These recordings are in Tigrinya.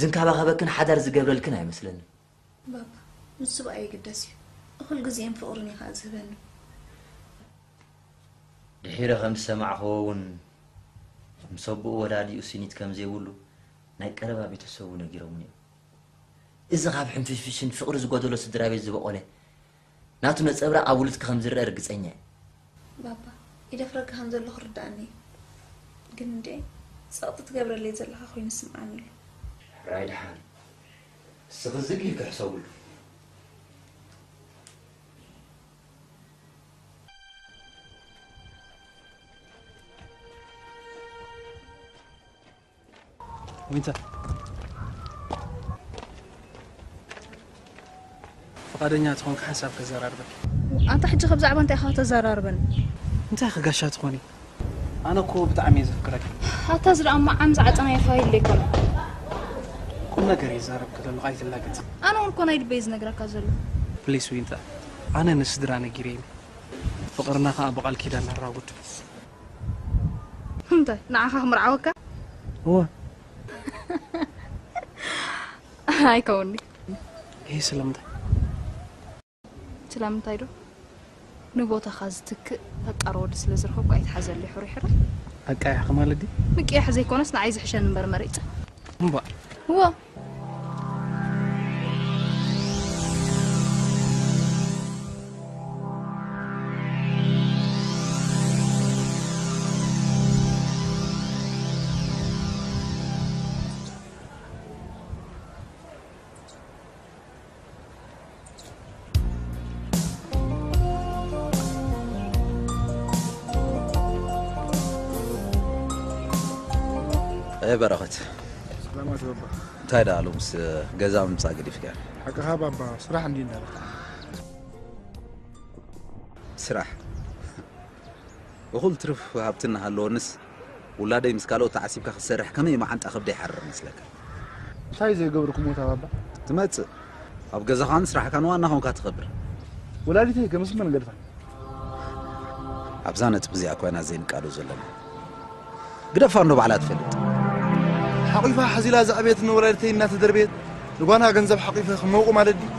ዝንከባኸበክን ሓዳር ዝገብረልክን ኣይመስለንን። ባባ፣ ንሱ ብኣይ ይግደስ እዩ። እኹል ግዜን ፍቕሩን እዩ ኸኣ ዝህበኒ። ድሒረ ከም ዝሰማዕኽዎ እውን፣ ምስ ኣቦኡ ወላዲኡ ስኒት ከም ዘይብሉ ናይ ቀረባ ቤተሰቡ ነጊሮምኒ እዮም። እዚ ካብ ሕንፍሽፍሽን ፍቕሪ ዝጎደሎ ስድራ ቤት ዝበቖለ ናቱ ነጸብራቕ ኣብ ውሉድኪ ከም ዝረአ ርግጸኛ እየ። ባባ፣ ይደፍረካ ከም ዘለኹ ርዳእኒ እዩ። ግን እንዴ፣ ጸቕጢ ትገብረለይ ዘለኻ ኮይኑ ይስምዓኒ ኣሎ። ሕራይ ደሓን። እስኺ ዝግ ኢልኪ ሕሰብሉ። ዊንታ፣ ፍቓደኛ ትኾንካ ሓንሳብ ከዘራርበኪ። ኣንታ ሕጂ ከብዛዕባ እንታይ ኢኻ ተዘራርበኒ? እንታይ ኢኺ ጋሻ ትኾኒ? ኣነ እኮ ብጣዕሚ እየ ዘፍቅረኪ። ኣታ እዚ ደኣ እሞ ዓም ዝዓጸናዮ ፋይል ዶ ኣይኮነን? ቁም ነገር እየ ዝዛረብ ከለኹ ኣይትላገጽ። ኣነ እውን እኮ ናይ ልበይ ዝነግረካ ዘሎ። ፕሊስ ዊንታ፣ ኣነ ንስድራ ነጊረዮም። ፍቕርና ከኣ ብቓል ኪዳን ነራጉድ። እንታይ ንዓኻ ክምርዓወካ? እወ። ኣይከውንኒ። ይህ ስለምንታይ? ስለምንታይ ዶ? ንቦታኻ ዝትክእ ፈቃር ወዲ ስለ ዝረኸብኩ ኣይትሓዘለይ ሕሩይ ሕራይ። ኣቃያሕ ማለት ድዩ? ምቅያሕ ዘይኮነስ ንዓይ ዝሕሸኒ እምበር መሪጸ። እምቧእ። እዎ። ኣየ በረኸት። ሰላማት ባባ። እንታይ ደኣ ሎምስ ገዛ ምምጻእ ገዲፍካ? ሓቅኻ ባባ፣ ስራሕ እንዲ እንዳለ። ስራሕ? እኹል ትርፍ ሃብቲ እናሃለወንስ፣ ውላደይ ምስ ካልኦት ተዓሲብካ ክትሰርሕ ከመይ መዓንጣ ከብደይ ይሓርር መስለካ? እንታይ ዘይገብርኩሞ እታ ባባ? ትመጽእ። ኣብ ገዛኻን ስራሕካን ዋና ኾንካ ትኸብር። ወላዲተይ ገምስ መን ገድፋ? ኣብዛ ነጥቢ እዚኣ ኮይና ዘይንቃዶ ዘለና። ግደፋ እንዶ ባዕላ ትፈልጥ። ሓቂፋ ሓዚላ ዘዕበየትኒ ወላዲተይ እናተደርበየት፣ ንጓና ገንዘብ ሓቂፈ ክመውቑ ማለት ድዩ?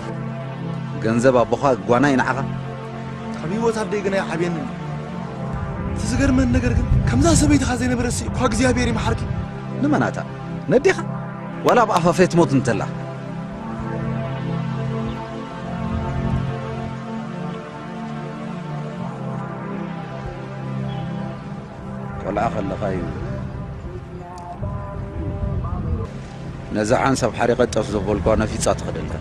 ገንዘብ ኣቦኻ ጓና እዩ ንዓኻ? ካብ ህይወት ኣደይ ግና ይዓብየኒ። እቲ ዝገርመኒ ነገር ግን፣ ከምዛ ሰበይትኻ ዘይነበረሲ እኳ እግዚኣብሔር ይምሓርኪ። ንመናታ? ነዴኻ? ዋላ ኣብ ኣፋፈይ ትሞት እንተላ። ቆልዓ ከለኻ እዩ ነዛ ሓንሳብ ሓሪቐ ጠፍ ዘበልኳ ነፊጻ ትኸደልካ።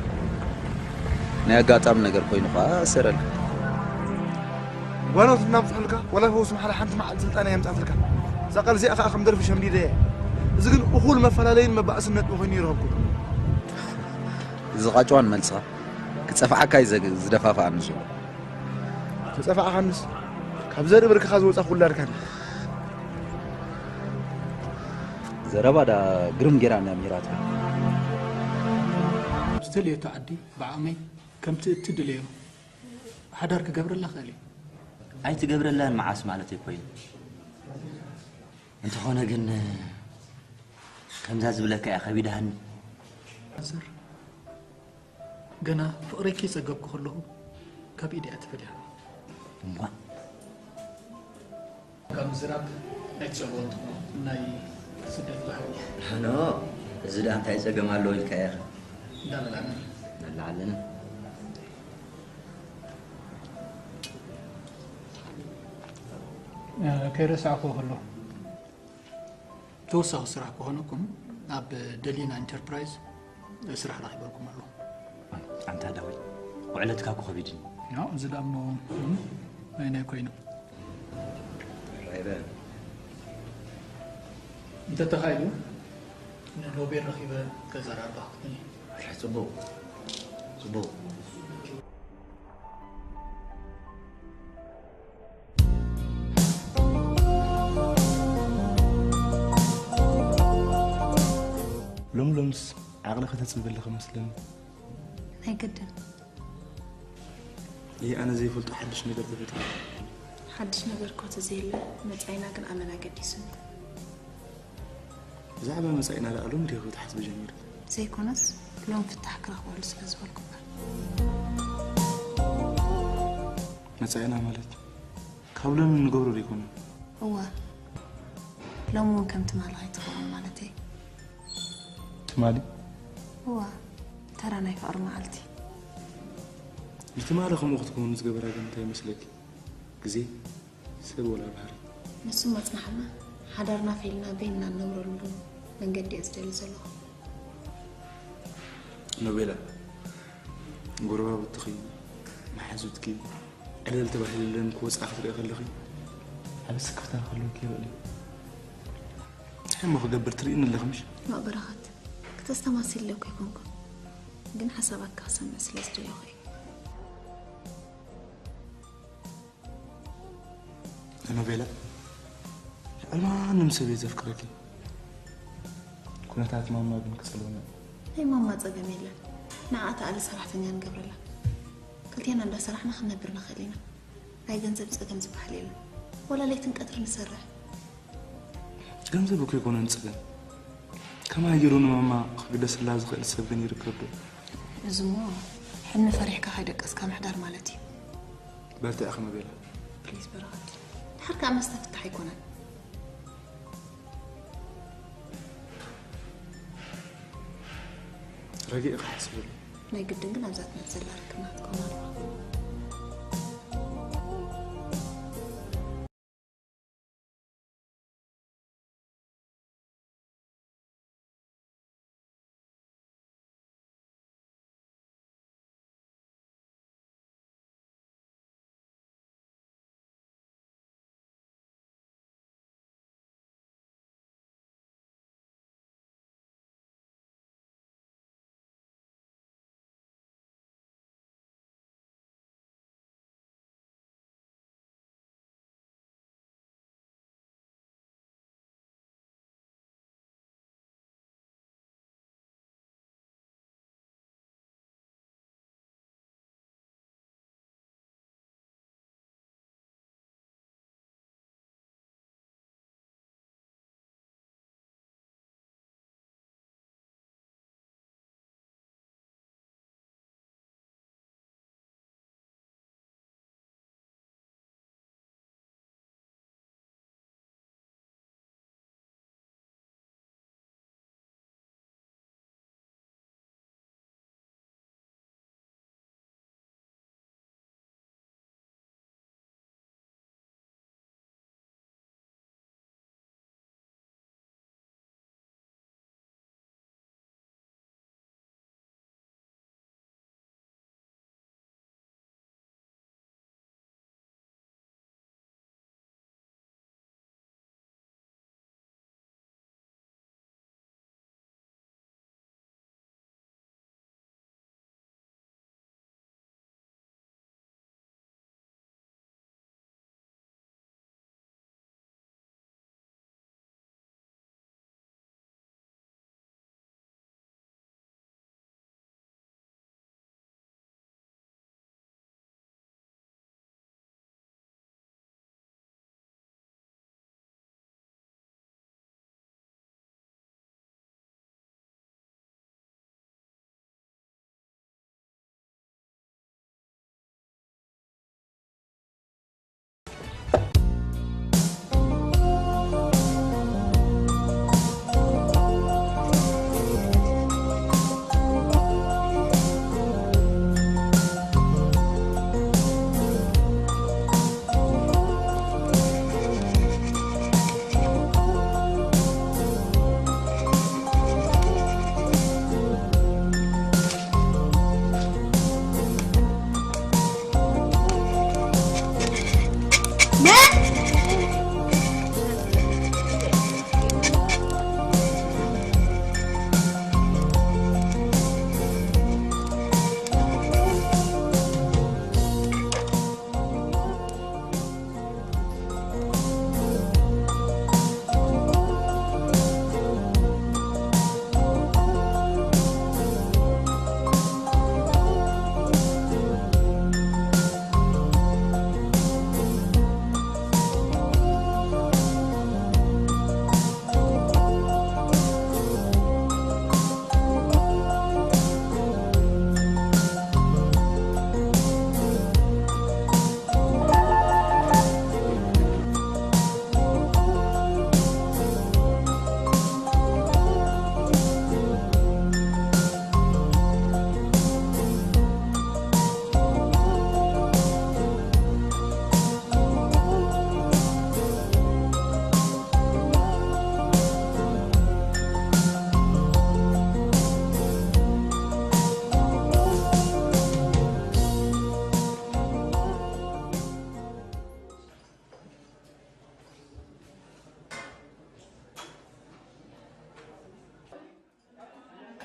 ናይ ኣጋጣሚ ነገር ኮይኑ ኸኣ ኣሰረልካ። ጓኖት እናብጽሑልካ፣ ወላ ፈውስ መሓላ ሓንቲ መዓልቲ ስልጣን እያ የምጻትልካ። እዛ ቃል እዚኣ ኸኣ ከም ደርፊ ሸምዲደ እየ። እዚ ግን እኹል መፈላለይን መባእስን ነጥቢ ኮይኑ ይረኸብኩ። እዚ ቃጭዋን መልስኻ ክጸፍዓካ እዩ ዘግ-፣ ዝደፋፍኣኒ ዘሎ። ተጸፋዕኻንስ፣ ካብ ዘርኢ ብርክኻ ዝወጻ ውላድካን። ዘረባ ዳ ግርም ጌራ እንድያ ምሂራትካ። ዝደለየቶ ዓዲ ብዓቕመይ ከምቲ እትድለዮ ሓዳር ክገብረላ እኽእል እየ። ኣይትገብረላን መዓስ ማለት ኣይኮይን። እንተኾነ ግን፣ ከምዛ ዝብለካ እያ ከቢዳሃኒ። ኣዘር፣ ገና ፍቕረይ ከይጸገብኩ ከለኹ ካብ ኢደይ እያ ተፈሊኻ። እምቧእ። ካብ ምዝራብ ኣይትጸልዎ፣ ናይ ስደት ባህሪ። ኖ፣ እዚ ደኣ እንታይ ጸገም ኣለዎ ኢልካ ኢኻ? እንዳበላዕና። እንዳበላዕና። እ፣ ከይረሳዕኩ ከሎ። ተወሳኺ ስራሕ ክኾነኩም ኣብ ደሊና ኢንተርፕራይዝ ስራሕ ረኺበልኩም ኣለኹ። ኣንታ ዳዊት፣ ውዕለትካ እኮ ከቢድኒ። ያው፣ እዚ ደኣ እሞ፣ እም፣ ናይ፣ ናይ ኮይኑ። ራይበ። እንተተኻኢሉ፣ ንኖቤል ረኺበ ከዘራርባ ክትብል እየ። ኣይ፣ ጽቡቕ። ጽቡቕ። ሎሚ ሎምስ ዓቕሊ ከተጽብሊ ከም መስለኒ። ኣይግድን። ይህ ኣነ ዘይፈልጦ ሓድሽ ነገር ተፈጢሩ። ሓድሽ ነገር እኳ ተዘየለ፣ መጻኢና ግን ኣመና ገዲሱኒ። ብዛዕባ መጻኢና ደኣ ሎሚ ድየ ክትሓስቢ ጀሚርኪ? ዘይኮነስ፣ ሎም ፍታሕ ክረኽበሉ ስለ ዝበልኩ እምበር። መጻኢና ማለት ካብ ሎሚ ንገብሮ ዶ ኣይኮነን? እወ፣ ሎም እውን ከም ትማሊ ኣይትኸውን ማለተይ። ትማሊ? እወ፣ ተራ ናይ ፍቕሪ መዓልቲ። ንትማሊ ከምኡ ክትከውን ዝገበራ ግን እንታይ ይመስለኪ? ግዜ፣ ሰብ ወላ ባህሪ? ንሱ መጽናሕና፣ ሓዳርና ፌልና በይንና እንነብረሉ መንገዲ እየ ዝደሊ ዘለኹ። ኖቤላ፣ ጎረባብትኺ፣ መሓዙትኪ፣ ዕልል ተባሂለለን ክወጻ ክትርኢ ከለኺ፣ ዓቢ ስክፍታ ክህልወኪ ይኽእል እዩ። እንታይ እሞ ክገብር ትርእይኒ ኣለኺ ምሽ? ማእ በረኸት፣ ክተስተማስል ኢለ እኮ ኣይኮንኩን፣ ግን ሓሳባትኪ ክሰምዕ ስለ ዝደለኹ እየ። ኖቤላ፣ ልዕሊ ማንም ሰብ እየ ዘፍቅረኪ። ኩነታት ማማ ግን ክጸልወና እዩ። ናይ ማማ ጸገም የለን። ንዓ ተኣሊ ሰራሕተኛ ንገብረላ። ክልቴና እንዳሰራሕና ክንነብር ንኽእል ኢና። ናይ ገንዘብ ጸገም ዝበሃል የለን። ወላ ለይትን ቀትርን ንሰርሕ። ገንዘብ እኮ ኣይኮነን ጸገም። ከማይ ገይሩ ንማማ ክግደስላ ዝኽእል ሰብ ግን ይርከብ ዶ? እዚ እሞ ሕልሚ ፈሪሕካ ከይደቀስካ ምሕዳር ማለት እዩ። በርትዒ ኖቤላ። ፕሊዝ በረኸት። ድሓር ከኣ መስተ ፍታሕ ኣይኮነን። ረጊእካ ሓስበሉ። ናይ ግድን ግን ኣብዛ ትመጽእ ዘላ ርክብና ክትከውን ኣለዋ።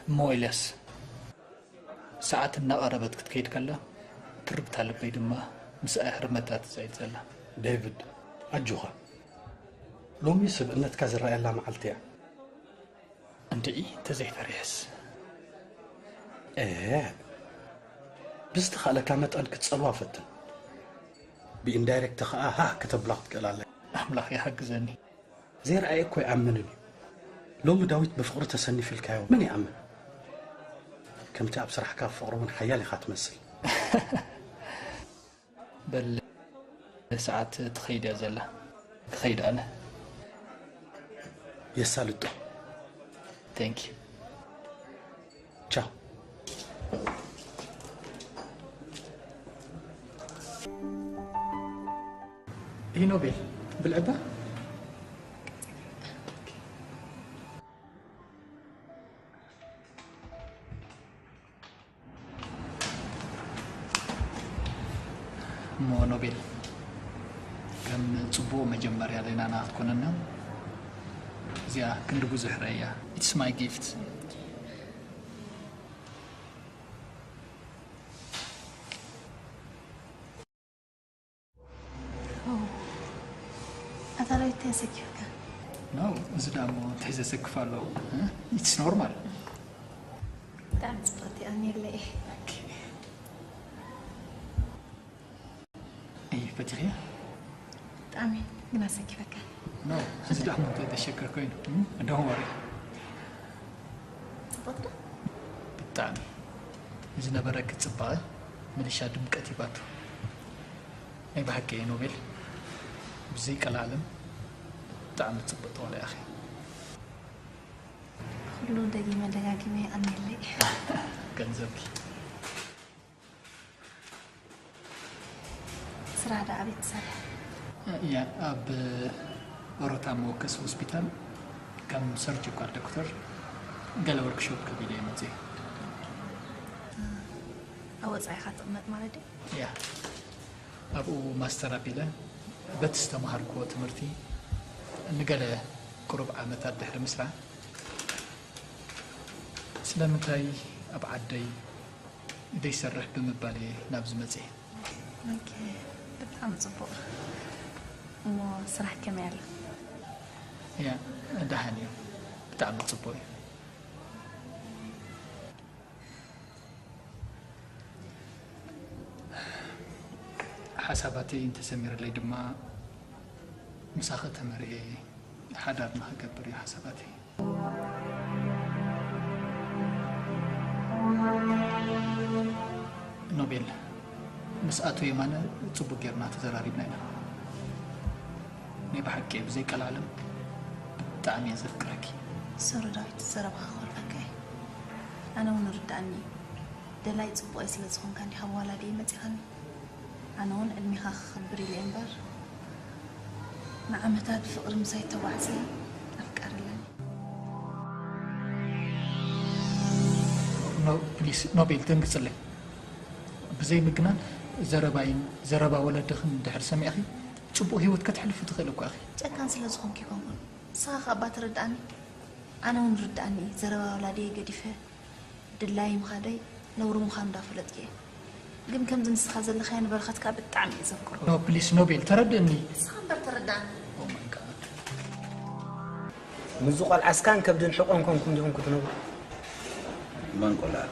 እሞ ኤልያስ፣ ሰዓት እናቐረበት ክትከይድ ከላ፣ ትርብታ ልበይ ድማ ምስኣ ህርመታ ትዛይድ ዘላ። ዴቪድ፣ ኣጆኻ። ሎሚ ስብእነትካ ዝረኣየላ መዓልቲ እያ። እንድዒ፣ እንተዘይፈሪሐስ? ኤ፣ ብዝተኻእለካ መጠን ክትጸልዋ ፈትን። ብኢንዳይሬክት ኸኣ ሃህ ከተብላ ክትክእል ኣለካ። ኣምላኽ ይሓግዘኒ። ዘይረኣየ እኮ ኣይኣምንን እዩ። ሎሚ ዳዊት ብፍቕሪ ተሰኒፉ ኢልካዮ መን ይኣምን? ከምቲ ኣብ ስራሕካ ፍቕሪ እውን ሓያል ኢኻ ትመስል። በል፣ ሰዓት ትኸይድ እያ ዘላ። ክኸይድ ኣነ። የሳልጦ። Thank you። ቻው። ኢኖቤል፣ ብልዕባ? እሞ ኖቤል፣ ከም ጽቡቕ መጀመርያ ዜናና ክትኮነና፣ እዚኣ ክንዲ ብዙሕ ረእያ። It's my gift። ኦ፣ ኣታ ዳዊት እንታይ ኣሰኪፈካ? ኖ፣ እዚ ዳሞ እንታይ ዘሰክፍ ኣለዎ? እ? It's normal። ብጣዕሚ ጽብቕቲ ኣንየለይ። እይ፣ ፈቲኽያ? ብጣዕሚ ግን ኣሰኪፈካ። ኖ፣ እዚ ዳሞ እንታይ ዘሸክር ኮይኑ? እ? Don't worry። ጽብቕቲ ዶ? ብጣዕሚ። ንዝነበረኪ ጽባቐ መሊሻ ድምቀት ሂባቶ። ናይ ብሓቂ እየ ኖቤል፣ ብዘይቀልዓለም ብጣዕሚ ጽብቕቲ ጓል ኢኺ። ኩሉ ደጊመ ደጋጊመ የቐንየለይ። ገንዘብኪ። ስራሕ ደኣ ኣበይ ትሰርሕ? እያ፣ ኣብ ኦሮታ መወከሲ ሆስፒታል ከም ሰርጂካል ዶክተር ገለ ወርክሾፕ ከቢደ እየ መፅየ። ኣብ ወፃኢ ኢኻ ትቕመጥ ማለት ድዩ? እያ፣ ኣብኡ ማስተር ኣቢለ በቲ ዝተምሃርክዎ ትምህርቲ ንገለ ቁሩብ ዓመታት ድሕሪ ምስራሕ፣ ስለምንታይ ኣብ ዓደይ ዘይሰርሕ ብምባል እየ ናብዚ መፅየ። ኦኬ፣ ብጣዕሚ ጽቡቕ። እሞ ስራሕ ከመይ ኣሎ? እያ፣ ደሓን እዩ። ብጣዕሚ ጽቡቕ እዩ። ሓሳባተይ እንተሰሚርለይ ድማ ምሳኺ ተመርዕየ ሓዳር ንኽገብር እዩ ሓሳባተይ። ኖቤል፣ ምስ ኣቶ የማነ ጽቡቅ ጌርና ተዘራሪብና ኢና። ናይ ብሓቂ ብዘይ ቀልዓለም ብጣዕሚ እየ ዘፍቅረኪ። ሶሪ ዳዊት፣ ዘረባኻ ክኾልፈካ እየ። ኣነ እውን ይርድኣኒ እዩ። ደላይ ጽቡቀይ ስለ ዝኾንካ እንዲኻ ኣዋላዲ መጺኻኒ። ኣነ እውን ዕድሜኻ ክኸብር ኢለ እምበር፣ ንዓመታት ብፍቕሪ ምሳይ እተጓዕዘ ኣፍቃሪ ኣለኒ። ኖ፣ ፕሊስ፣ ኖቤል፣ ደንግጽለይ። ብዘይ ምግናን፣ ዘረባይን ዘረባ ወለድኽን እንድሕር ሰሚዕኺ፣ ጽቡቕ ህይወት ከተሕልፊ ትኽእሊ እኳ ኢኺ። ጨካን ስለ ዝኾንኩ ይኮንኩን። ንስኻ ከኣ እባ ትርድኣኒ። ኣነ እውን ርድኣኒ እዩ። ዘረባ ወላዲየ ገዲፈ ድላዪ ምኻደይ ነውሪ ምዃኑ እንዳፈለጥኩ እየ። ግን ከምዚ ንስኻ ዘለኻዮ ንበረኸት ከኣ ብጣዕሚ እየ ዘፍቅሮ። ኖ፣ ፕሊስ ኖቤል፣ ተረድእኒ። ንስኻ እምበር ተረዳእኒ። ኦ ማይ ጋድ። ምስዚ ቆልዓስ ካን ከብድን ሕቖን ኮንኩም ዲኹም ክትነብሩ? መን ቆልዓ?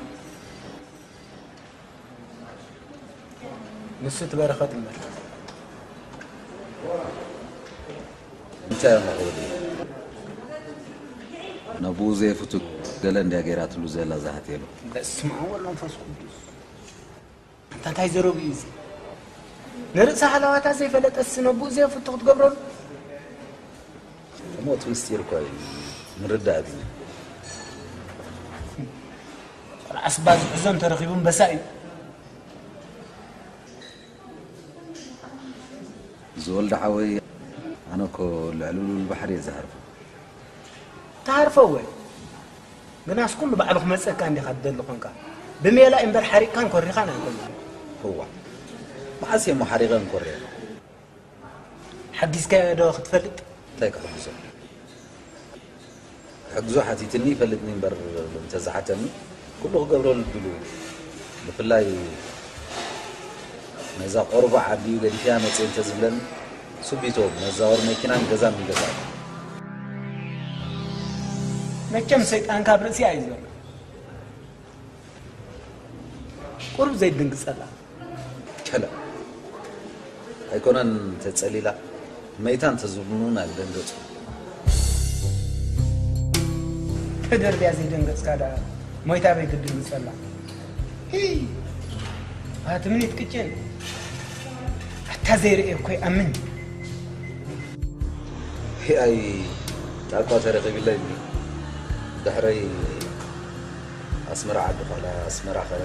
ንሱ እቲ በረኸት እምበር። እንታይ ኣሎ ክብል እዩ? ነብኡ ዘየፍቱ ገለ እንድያ ገይራትሉ ዘላ ዝሃትየሉ። በስመ ኣብ ወወልድ ወመንፈስ ቅዱስ። ኣንታ እንታይ ዘረቡ እዩ እዚ? ንርእሳ ሃለዋታ ዘይፈለጠትሲ ነብኡ ዘየፍቱ ክትገብረሉ? እሞ እቲ ምስጢር እኮ እዩ ምርዳእ ኣቢና። ቆልዓስ እባ ዝሕዞ እንተረኺቡ እምበሳ እዩ። ዝወልደ ሓወይ፣ ኣነ እኮ ልዕሊ ልዑል ባሕሪ እየ ዝሃርፎ። ትሃርፎ እወ፣ ግናስ ኩሉ ባዕሉ ክመጸካ እንዲኻ ትደሊ ኮንካ። ብሜላ እምበር ሓሪቕካን ኮሪኻን ኣይኮነን። እዋ፣ መዓስ እየ እሞ ሓሪቐን ኮርየን? ሓጊዝካዮ ዶ ክትፈልጥ? እንታይ ክሕግዞ? ሕግዙ ሓቲትኒ ይፈልጥኒ እምበር እንተዝሓተኒ ኩሉ ክገብረሉ ድሉ። ብፍላይ ነዛ ቆርባዕ ኣዲኡ ገዲፍያ መፅእ እንተዝብለኒ ሱቢቶ መዛወር መኪናን ገዛን ምገዛእኩ። መቸም ሰይጣን ካብ ርእሲ ኣይዞር። ቁሩብ ዘይድንግጸላ። ከላ ኣይኮነን ተጸሊላ መይታ እንተዝብሉን ኣይደንገጹ። ተደርብያ ዘይደንገጽካ ደኣ ሞይታ በይ ትድንግጸላ። ሂ ኣትምኒት ቅጭን ኣታ ዘይርእየ እኮ ይኣምን። ሂኣይ ጣቋ ተረኺብለይ ድሕረይ ኣስመራ ዓዲ ኳላ ኣስመራ ኸ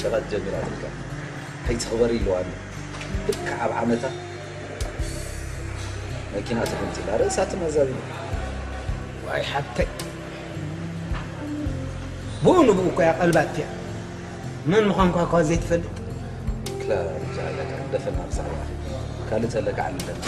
ሸቐጥ ጀሚራትልካ። ከይትኽበሪ ኢልዋኒ። ልክዕ ኣብ ዓመታ መኪና ተገምጢላ ርእሳ ትመዛቢሉ። ዋይ ሓብተይ ብኡ ንብኡ እኮ እያ ቀልባትያ መን ምዃንኳ እኳ ዘይትፈልጥ። ክላ ጃለካ ደፈና ብዛዕባ ካልእ ተለካ ዓልለን።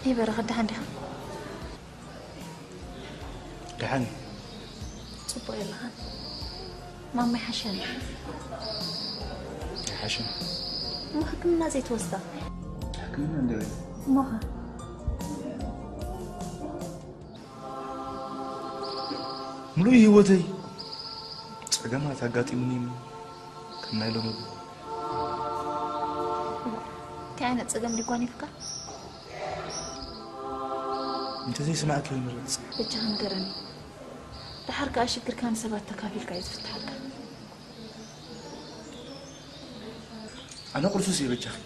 ይበረኸት ደሓን ዲኻ? ደሓን ጽቡቕ የለኻን። ማማ ይሓሸኒ። ይሓሽን እሞ ሕክምና ዘይትወስዳ? ሕክምና እንደበለ እሞኻ ሙሉእ ህይወተይ ጸገማት ኣጋጢሙኒ ከም ናይ ሎሚ እንታይ ዓይነት ጸገም ዲጓኒፍካ? እንተዘይስማዕኪ ይምረጽ። በጃኻ ንገረኒ። ደሓር ከኣ ሽግርካ ንሰባት ተካፊልካ እዩ ዝፍትሓልካ። ኣነ ቁርሱስ እየ በጃኺ።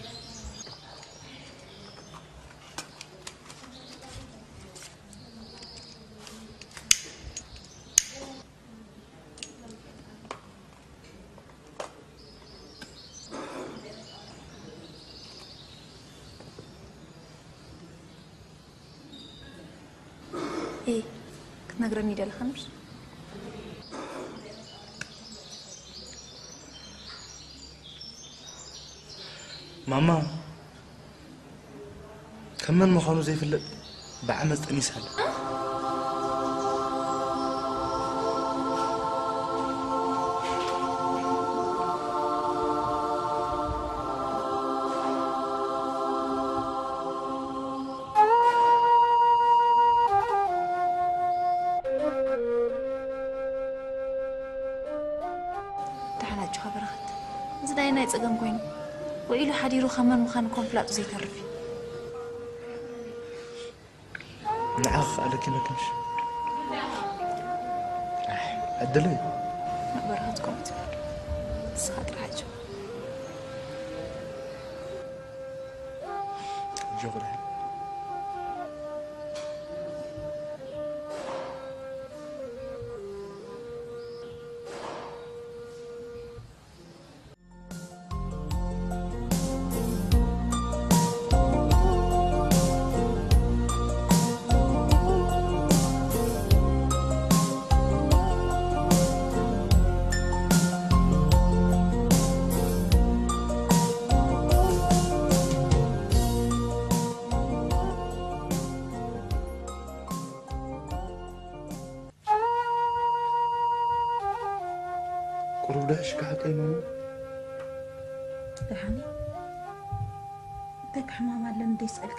ኤ ክትነግረኒ ደለኻ ምሽ? ማማ ከም መን ምዃኑ ዘይፍለጥ ብዓመፅ ጠኒሳ ኣላ። ተሓናጭኻ በረኸት፣ እዚ ናይ ናይ ጸገም ኮይኑ ውዒሉ ሓዲሩ ካብ መን ምዃኑ እኳ ምፍላጡ ዘይተርፍ እዩ። ንዓኺ ክኣለኪ መክንሽ ዕድለይ። በረኸት ከምኡ ትብል ንስኻ ጥራሕ ኣጆኻ። ኣጆኺ ደሓን። ቁሩብ ዶ ሕሽካ ሓቀይ ማማ? ደሓን እንታይ ሕማም ኣለኒ ደስ ኢልካ?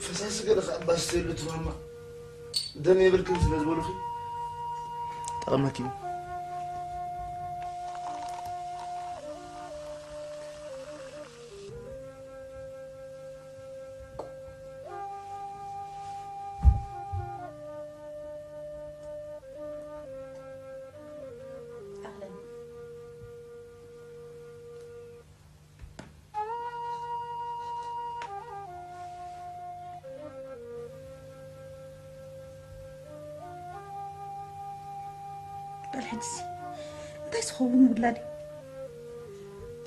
ፈሳሲ ገለ ከኣ ባስተሉ ትማማ ደም የብልክን ስለ ዝበሉኺ ጠቐመኪ። በል ሕጅሲ እንታይ ዝኸውን ውላድ እዩ?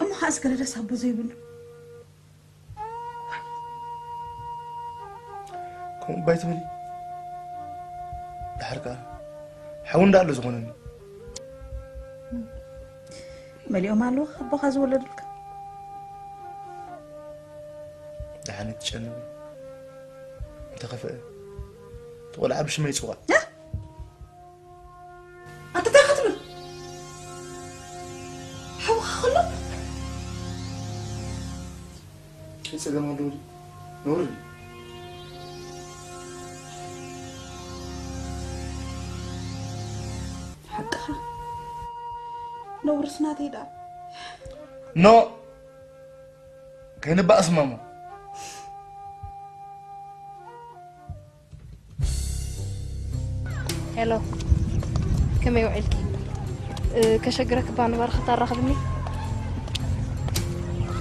እሞ ከኣ ዝገረደስ ኣቦ ዘይብሉ። ከምኡ ባይ ትበሊ። ድሓር ከኣ ሓው እንዳ ኣሎ ዝኾነኒ። መሊኦም ኣለዉ ኣቦኻ ዝወለዱልካ። ደሓን ትጨነዊ። እንተኸፍአ፣ እቲ ቆልዓ ብሽመይ ይጽዋዕ። ኣንተ እንታይ ክትብል? ሓውኻ ከሎ? እንታይ ጸገም ኣለዎ ድዩ? ነውሪ ድዩ? ሓቅኻ። ነውርስ ናተይ ደኣ። ኖ! ከይንባእስ ማማ። ሄሎ፣ ከመይ ውዒልኪ? እ፣ ከሸግረክ እባ ንባር ከተራኽብኒ?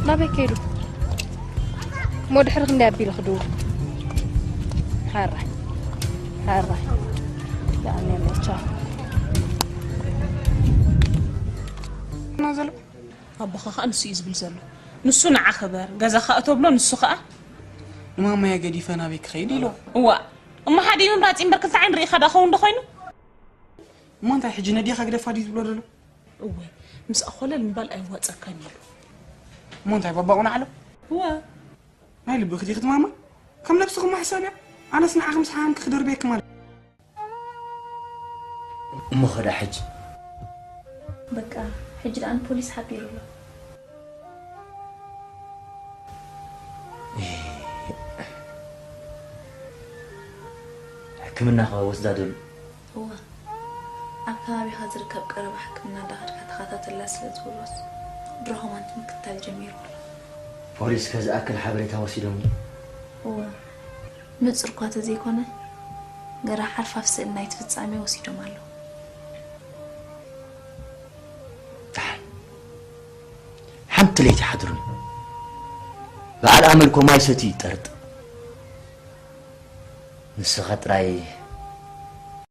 ናበይ ከይዱ? እሞ ድሕሪ ክንደይ ኣቢለ ክድውል? ሓራይ፣ ሓራይ። ደኣ ነለ፣ ቻው። ና ዘሎ ኣቦኻ ኸኣ ንሱ እዩ ዝብል ዘሎ። ንሱ ንዓ ክበር፣ ገዛኻ እቶ ብሎ፣ ንሱ ኸኣ ንማማየ ገዲፈ ናበይ ክኸይድ ኢሉ። እዋ፣ እሞ ሓደ ምምራጽ እምበር ክልተ ዓይኒ ርኢኻ ዶ ኸውን ዶ ኾይኑ? እሞ እንታይ ሕጂ ነዲኻ ግደፋ ድዩ ዝብሎ ዘሎ? እወ፣ ምስኣ ኾለል ምባል ኣይዋጸካን ኢሉ። እሞ እንታይ ባባኡ ንዓሎ? እወ። ናይ ልብኺ ዲኺ ትማማ? ከም ነብስኺ እሞ ሕሰብያ። ኣነስ ንዓኺ ምስ ሓመምኪ ክድርብየኪ ማለት። እሞ ኸዳ ሕጂ በቃ ሕጂ ደኣ ንፖሊስ ሓቢሩ ኣሎ። ሕክምና ከ ወስዳ ዶ ኣሎ? እወ ኣብ ከባቢኻ ዝርከብ ቀረባ ሕክምና እንዳኸድካ ተኸታተላ ስለ ዝብሎስ ድሮ ከማን ምክትታል ጀሚሩ ኣሎ። ፖሊስ ከ ዝኣክል ሓበሬታ ወሲዶም ድዩ? እወ ንጹር እኳ ተዘይኮነ ገራ ሓርፋፍ ስእሊ ናይቲ ፍጻሜ ወሲዶም ኣለዉ። ደሓን ሓንቲ ለይቲ ሓድሩኒ። በዓል ኣመል እኮ ማይ ሰትዩ ይጠርጥ። ንስኻ ጥራይ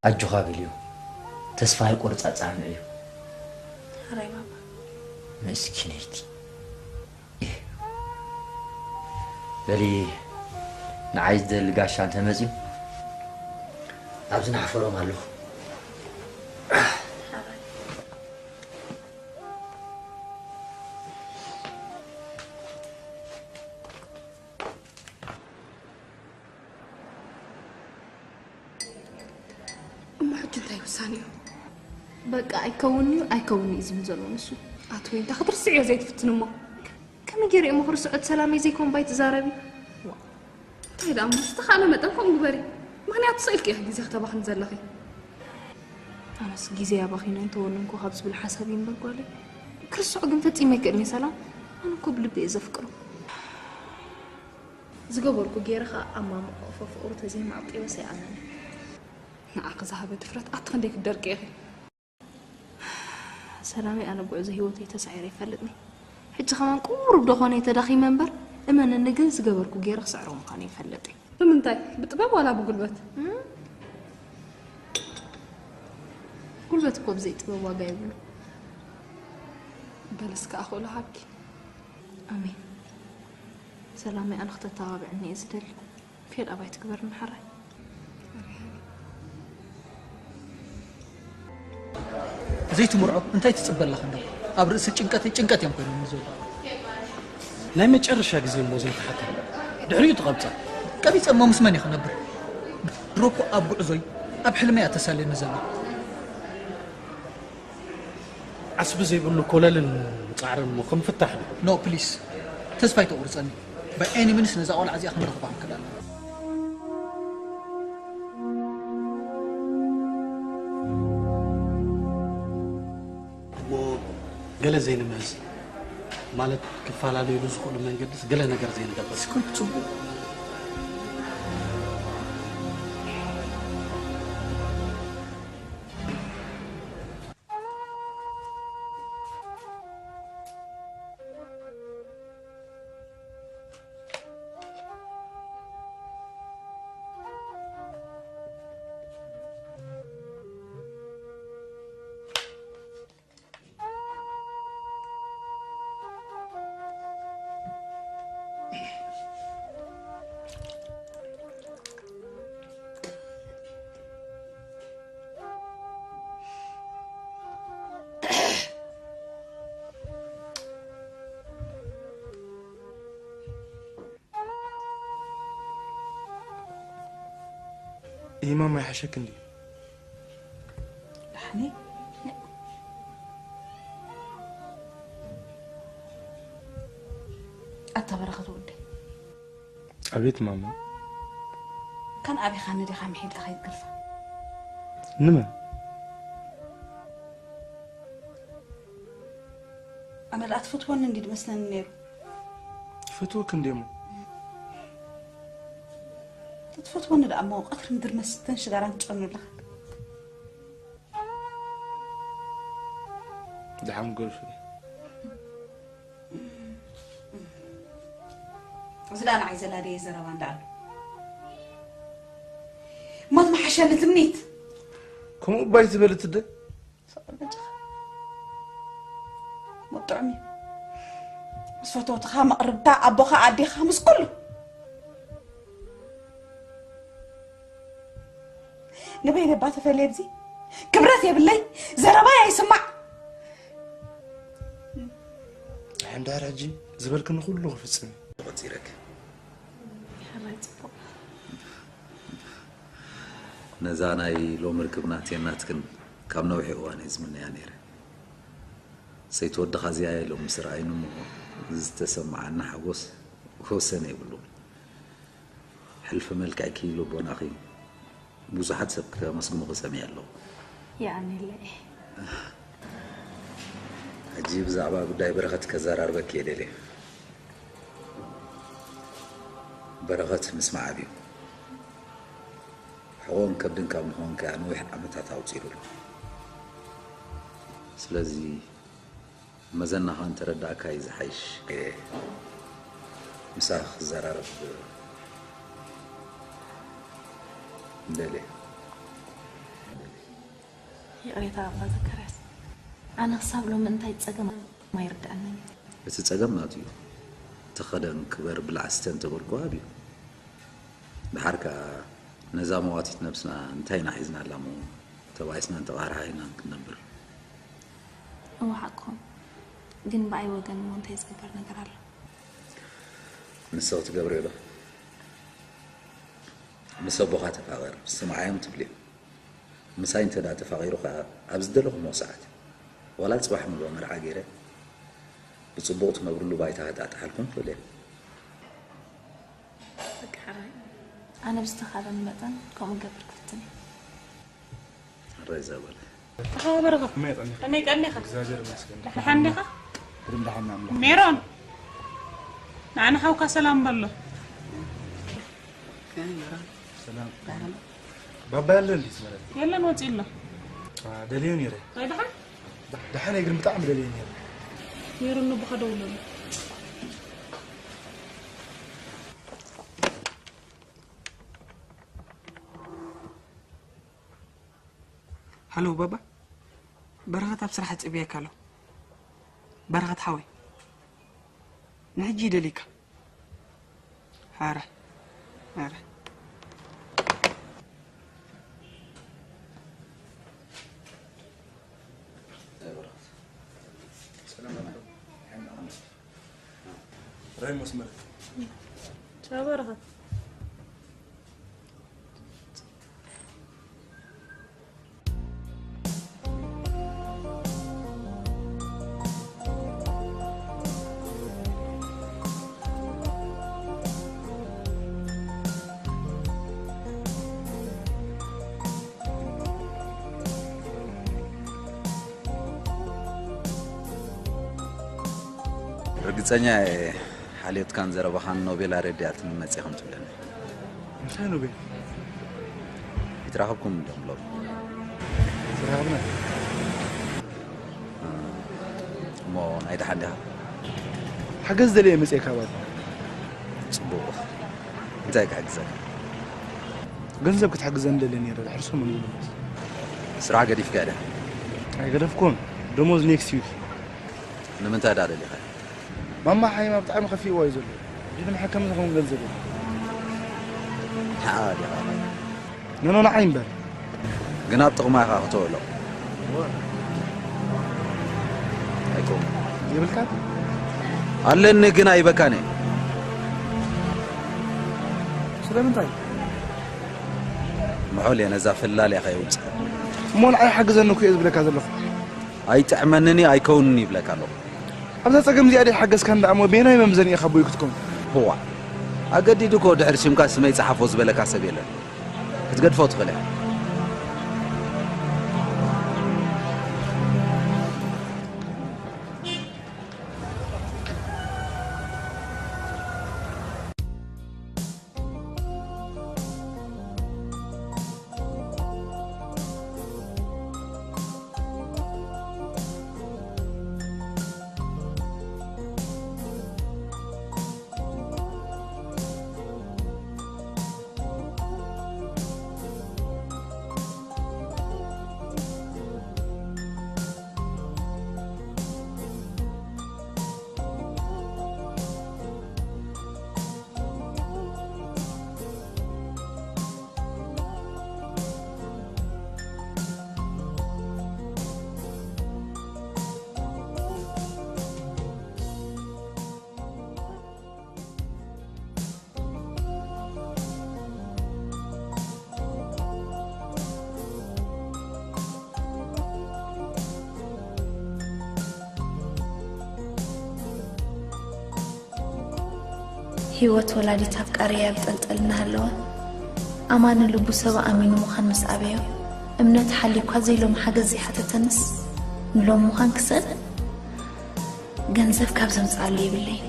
ኣጆኻ በልዮ። ተስፋ ኣይቆርጻ ጻምእ እዩ። ሕራይ ባባ። ምስኪነይቲ። በሊ ንዓይ ዝደሊ ጋሻ እንተመፅዩ ኣብዚ ናሕፈሮም ኣለኹ። እሞ ሕጂ እንታይ ውሳኔ እዩ? በቃ ኣይከውን እዩ ኣይከውን እዩ ዝብል ዘሎ ንሱ። ኣቲ ወይ እንታይ ክትርስዕዮ ዘይትፍትን እሞ ከመይ ገይረ እሞ ክርስዖ እቲ ሰላመይ ዘይኮን ባይ ትዛረቢ? እንታይ ደኣ እሞ ዝተኻእለ መጠን ከምኡ ግበሪ። ምኽንያቱ ስኢልኪ ኢኺ ግዜ ክተባኽኒ ዘለኺ። ኣነስ ግዜ ኣባኺነ እንተወነንኩ ካብ ዝብል ሓሳብ እዩ እምበር ጓለይ። ክርስዖ ግን ፈጺመ ኣይክእልን እየ ሰላም። ኣነ እኮ ብልቢ እየ ዘፍቅሮ። ዝገበርኩ ገይረ ኸኣ ኣብ ማማ ቆፎ ፍቕሩ ተዘይማዕቂበስ ኣይኣምንን። ንዓኺ ዝሃበ ድፍረት ኣቲ ክንደይ ክትደርቂ ኢኺ። ሰላመይ ኣነ ጉዕዞ ህይወተይ ተሳዒረ ኣይፈልጥን እየ። ሕጂ ከማን ቁሩብ ዶ ኾነ እየ ተዳኺመ እምበር እመንኒ ግን ዝገበርኩ ገይረ ክስዕሮ ምዃነይ ይፈልጥ እየ። ብምንታይ? ብጥበብ ዋላ ብጉልበት? ጉልበት እኮ ብዘይ ጥበብ ዋጋ የብሉ። በል እስከ ኣኽእሎ ሃብኪ። ኣሜን። ሰላመይ ኣነ ክተተባብዕኒ እየ ዝደሊ። ፌል ኣባይ ትግበርኒ ሓራይ። ዘይትምርዖ እንታይ ትጽበ ኣለኻ እንዶ? ኣብ ርእሲ ጭንቀተይ ጭንቀት እዮም ኮይኖም ዘለዉ። ናይ መጨረሻ ግዜ እሞ ዘይትሓታ ድሕሪኡ ትቐብጻ። ቀቢጸ እሞ ምስ መን እየ ክነብር? ድሮ እኮ ኣብ ጉዕዞይ ኣብ ሕልመይ እያ ተሳልየኒ ዘላ። ዓስቢ ዘይብሉ ኮለልን ጻዕርን እሞ ከም ፍታሕ ድዩ? ኖ ፕሊስ ተስፋ ኣይተቑርጸኒ። ባይ ኤኒ ሚንስ ነዛ ቆልዓ እዚኣ ክንረኽባ ክንክእል ኣለና። እሞ ገለ ዘይንምህዝ ማለት ክፈላለዩሉ ዝኽእሉ መንገድስ ገለ ነገር ዘይንገብር። ስክሪፕት ጽቡቕ። ይማማ ይሓሸክ እንዲ። ዳሕኒ ኣታ በረኸት ወደይ። ኣቤት ማማ። ካን ኣቢኻኒ ዲኻ ምሒዳ ከይትገድፋ? ንመን? ኣነ ደኣ ትፈትወኒ እንዲ ድመስለኒ ነይሩ። ይፈትወክ እንዴ እሞ። ትፈትወኒ ደኣ እሞ ቀትሪ ምድሪ መስተን ሽጋራን ትጨኑ ኣለኻ። ደሓን ጎልፍ። እዚ ደኣ ንዓይ ዘላደየ ዘረባ እንዳ ኣሎ። እሞ ዝመሓሸኒ ትምኒት። ከምኡ ባይ ዝበልት ደ? ሰቕል በጃኻ። ሞት ጥዑም እዩ። ምስ ፈተውትኻ፣ መቕርብታ፣ ኣቦኻ፣ ኣዴኻ፣ ምስ ኩሉ። ንበይነ እባ ተፈልየ ኣብዚ ክብረት የብለይ፣ ዘረባይ ኣይስማዕ። ሕንዳር ሕጂ ዝበልክኒ ኩሉ ክፍጽም እዩ። ተቖጺረክ። ሕራይ ጽቡቕ። ነዛ ናይ ሎሚ ርክብ ናተይን ናትክን ካብ ነዊሕ እዋን እየ ዝምነያ ነይረ። ሰይቲ ወድኻ እዚኣ እየ ሎሚ ምስ ረኣይኒ እሞ ዝተሰማዓኒ ሓጎስ ወሰን የብሉን። ሕልፊ መልክዕኪ ልቦናኺ ብዙሓት ሰብ ከመስግኑኺ ሰሚዐ ኣለኹ። የቐንየለይ። ሕጂ ብዛዕባ ጉዳይ በረኸት ከዘራርበኪ እየ ደልየ። በረኸት ምስማዕ ኣብዩ። ሕቖን ከብድን ካብ ንኾን ከኣ ነዊሕ ዓመታት ኣውጺሉ ኣሎ። ስለዚ መዘናኻ እንተረዳእካ እዩ ዝሓይሽ። ምሳኻ ክዘራረብ እንደልየ። ይቕሬታ ኣባ ዘካርያስ፣ ኣነ ክሳብ ሎሚ እንታይ ጸገም ኣይርድኣንን እዩ። እቲ ጸገም ናቱ እዩ። ተኸደን ክበር ብላዕ ስተ እንተበልኩ ኣብዩ። ደሓር ከኣ ነዛ መዋቲት ነብስና እንታይ ኢና ሒዝናላ እሞ ተባኢስናን ተቓርሓይናን ክንነብር? እወ ሓቅኹም። ግን ብኣይ ወገን እሞ እንታይ ዝግበር ነገር ኣሎ? ንስኺ ትገብርዮ ዶ? ምስ ኣቦኻ ተፋቐር፣ ስምዓዮም ትብልዮ። ምሳይ እንተ ደኣ ተፋቒሩ ኸኣ ኣብ ዝደለኹሞ ሰዓት፣ ዋላ ጽባሕ ምሉእ መርዓ ገይረ ብጽቡቕ ትነብርሉ ባይታ ከጣጥሓልኩም ክእል እየ። በቃ ሕራይ። ኣነ ብዝተኻእለኒ መጠን ከምኡ ክገብር ክፍትን እየ። ሕራይ ዛበለ። ኣኻ በረኸት። ከመይ ቀኒኻ? ከመይ ቀኒኻ? እግዚኣብሔር ይመስገን። ደሓን ዲኻ? ብደም ደሓን ኣምላኽ። ሜሮን። ንዓና ሓውካ ሰላም በሎ። ሰላም። ባባ ያለ እንዴት ማለት? የለን፣ ወፂ ኣሎ። አ፣ ደልዮ ነይረ። ኣይ ደሓን? ደሓን እየ፣ ግን ብጣዕሚ ደልዮ ነይረ። ሜሮን፣ ንቦኻ ደውለሉ። ሃሎ ባባ፣ በረኸት ኣብ ስራሕ ጸቢያካ ኣሎ። በረኸት ሓወይ፣ ንሕጂ ይደልየካ። ኣረ፣ ኣረ። ራይ መስመር። ቻው በረኸት። ርግጸኛ እየ፣ ሓልዮትካን ዘረባኻን ኖቤል ኣረዲኣትኒ መጺኣ ከም ትብለኒ። እንታይ ኖቤል? ይትራኸብኩም እንዲኹም ሎሚ። ተራኸብና። እሞ ናይ ደሓን ዲኻ? ሓገዝ ደልየ መጺኤካ ባባ። ጽቡቕ። እንታይ ክሕግዘካ? ገንዘብ ክትሕግዘኒ ደልየ ነይረ፣ ድሕሪ ሰሙን ይምለስ። ስራሕ ገዲፍካ ዲኻ? ኣይገደፍኩን። ደሞዝ ኔክስት ዊክ። ንምንታይ ደኣ ደሊኻ? ማማ ሓይማ ብጣዕሚ ከፊእዋ እዩ ዘሎ። ሕጂ ንመሐከሚ ዝኸውን ገንዘብ የለን። ንዓኣ ዲኻ? ኖ፣ ኖ፣ ንዓይ እምበር። ግን ኣብ ጥቕማ ኢኻ ክትውዕሎ። ኣይኮን። የብልካን? ኣለኒ ግን ኣይበካን እየ። ስለምንታይ? ምሖል እየ ነዛ ፈላልያ ከየውፅእ። እሞ ንዓይ ሓግዘኒ እኮ እየ ዝብለካ ዘለኹ። ኣይጥዕመንን እዩ ኣይከውንን ይብለካ ኣለኹ። ኣብዛ ጸገም እዚኣ ደይ ሓገዝካ እንዳ እሞ ቤናይ መምዘኒ ኢኻ ኣቦይ ክትከውን? ህዋ ኣገዲዱ እኮ ድሕሪ ሽምካ ስመይ ጸሓፎ ዝበለካ ሰብ የለን። ክትገድፎ ትኽእል እያ። ህይወት ወላዲት ኣፍቃሪያ ኣብ ጠልጠል እናሃለወ ኣማኒ ልቡ ሰብ ኣሚኑ ምዃን ምስ ኣበዮ እምነት ሓልዩኳ ዘይሎም ሓገዝ ዘይሓተተንስ ንሎም ምዃን ክስእን ገንዘብ ካብ ዘምፅኣሉ የብለይ።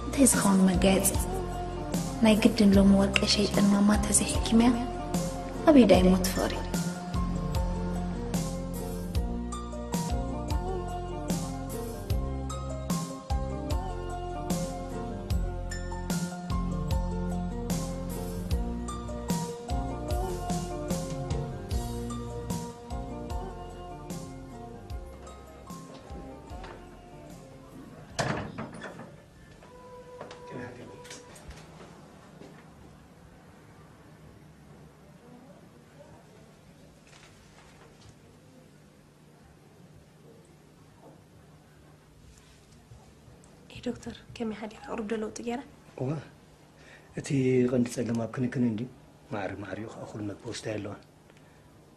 እንታይ ዝኸውን መጋየፂ ናይ ግድን ሎሚ ወርቀይ ሸይጠን ማማ እንተዘይሕኪምያ ኣበይ ዳይ ሞት ፍቕሪ። ዶክተር ከመይ ሓዲራ? ቁሩብ ዶ ለውጢ ገይራ? እዋ እቲ ቀንዲ ጸገም ኣብ ክንክን እንድዩ። ማዕረ ማዕሪኡ ከኣ እኹል መግቢ ወስዳ የለዋን።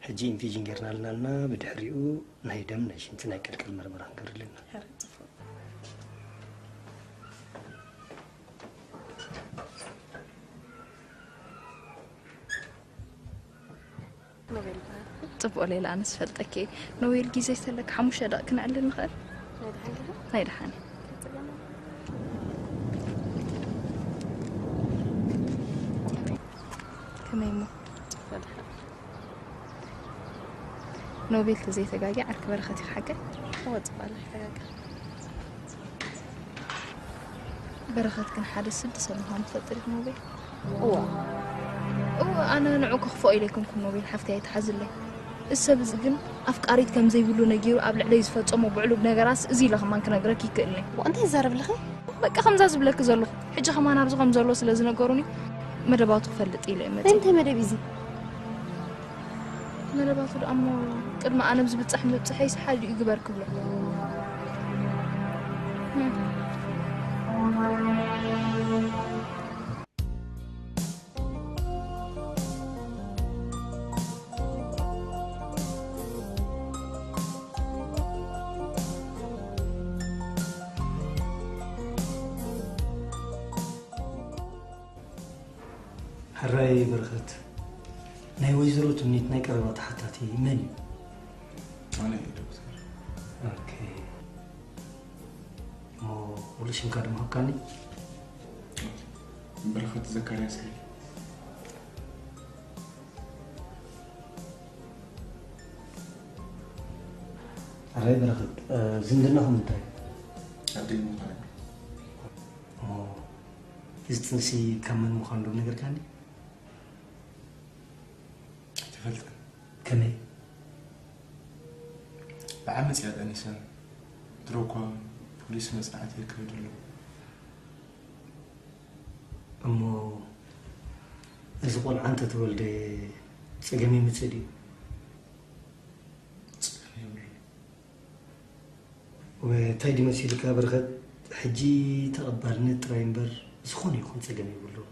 ሕጂ ኢንፊዥን ጌርናልና ኣለና፣ ብድሕሪኡ ናይ ደም ናይ ሽንቲ ናይ ቅልቅል መርመራ ክንገብረላ ኢና። ሕረ ጽፉቕ። ጽቡቕ ሌላ ኣነስ ፈልጠኪ እየ። ኖቤል ጊዜ ተለክ ሓሙሽተ ደቂ ክንዕልል ንኽእል? ናይ ደሓን እየ። ከመይ እሞ? ኖቤል ተዘይተጋጊ ዓርኪ በረኸት እዩ ሓቀይ? እወ ጽባል ኣይተጋገ። በረኸት ግን ሓደ ስዲ ሰብ ምዃኑ ትፈልጢ ዲኺ ኖቤል? እዋ። እወ ኣነ ንዑ ከኽፍኦ ኢለ ኣይኮንኩን ኖቤል ሓፍተይ ኣይትሓዝለይ። እዚ ሰብ እዚ ግን ኣፍቃሪት ከም ዘይብሉ ነጊሩ ኣብ ልዕለይ ዝፈጸሞ ብዕሉግ ነገራትስ እዚ ኢለ ከማን ክነግረኪ ይክእልኒ። እንታይ ትዛረቢ ኣለኺ? በቃ ከምዛ ዝብለኪ ዘለኹ። ሕጂ ከማን ኣብዚ ከም ዘሎ ስለ ዝነገሩኒ መደባቱ ክፈልጥ ኢለ እየ መጺአ። ናይ ምንታይ መደብ እዩ እዚ? መደባቱ ደኣ እሞ ቅድሚ ኣነ ብዝብጻሕ ምብጽሐይስ ሓዲኡ ግበር ክብሎ። ሕራይ በረኸት፣ ናይ ወይዘሮ ትምኒት ናይ ቀረባ ተሓታቲ መን እዩ? ኣነ እየ ዶክተር። ኦኬ። እሞ ሙሉእ ሽምካ ዶ ምሃብካኒ? በረኸት ዘካርያስ ሓይለ። ሕራይ በረኸት፣ ዝምድናኹም እንታይ? ኣደይ ምዃና። እሞ እዚ ጥንሲ ካብ መን ምዃኑ ዶ ነገርካኒ? ኣይትፈልጥን። ከመይ? ብዓመጽ እያ ጠኒሳ። ድሮ እኳ ፖሊስ መጽናዕቲ የካይዱ ኣለዉ። እሞ እዚ ቆልዓ እንተተወልደ ጸገም ይምጽእ ድዩ? ጸገም የብሉን። እንታይ ድዩ መሲልካ በረኸት፣ ሕጂ ተቐባልነት ጥራይ እምበር ዝኾነ ይኹን ጸገም የብሉን።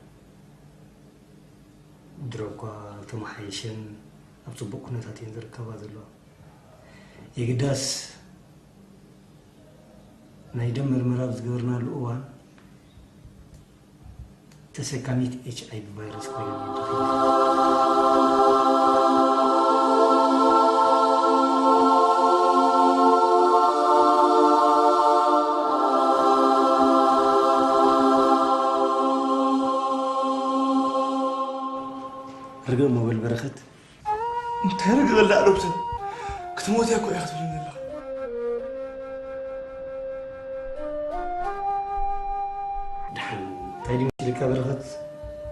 ድሮ እኳ ተመሓይሸን ኣብ ጽቡቕ ኩነታት እየን ዝርከባ ዘለዋ። የግዳስ ናይ ደም መርመራ ኣብ ዝገበርናሉ እዋን ተሰካሚት ኤች ኣይ ቪ ቫይረስ ኮይነን እየን ረኺበን። ርግእ እሞ በል በረኸት። እንታይ ርግእ በል ዳኣ ዶክተር? ክትሞት እያ እኮ እያ ክትብለኒ ዘለኻ። ደሓን እንታይ ድዩ መሲልካ በረኸት?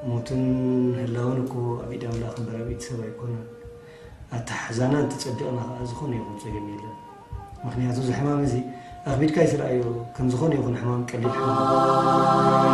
ሞትን ህላወን እኮ ኣብ ኢድ ኣምላኽ እምበር ኣብ ኢድ ሰብ ኣይኮነን። ኣተሓሕዛና እንተጸቢቕና ኸኣ ዝኾነ ይኹን ጸገም የለን። ምኽንያቱ እዚ ሕማም እዚ ኣኽቢድካ ኣይትርኣዮ፣ ከም ዝኾነ ይኹን ሕማም ቀሊል ሕማም።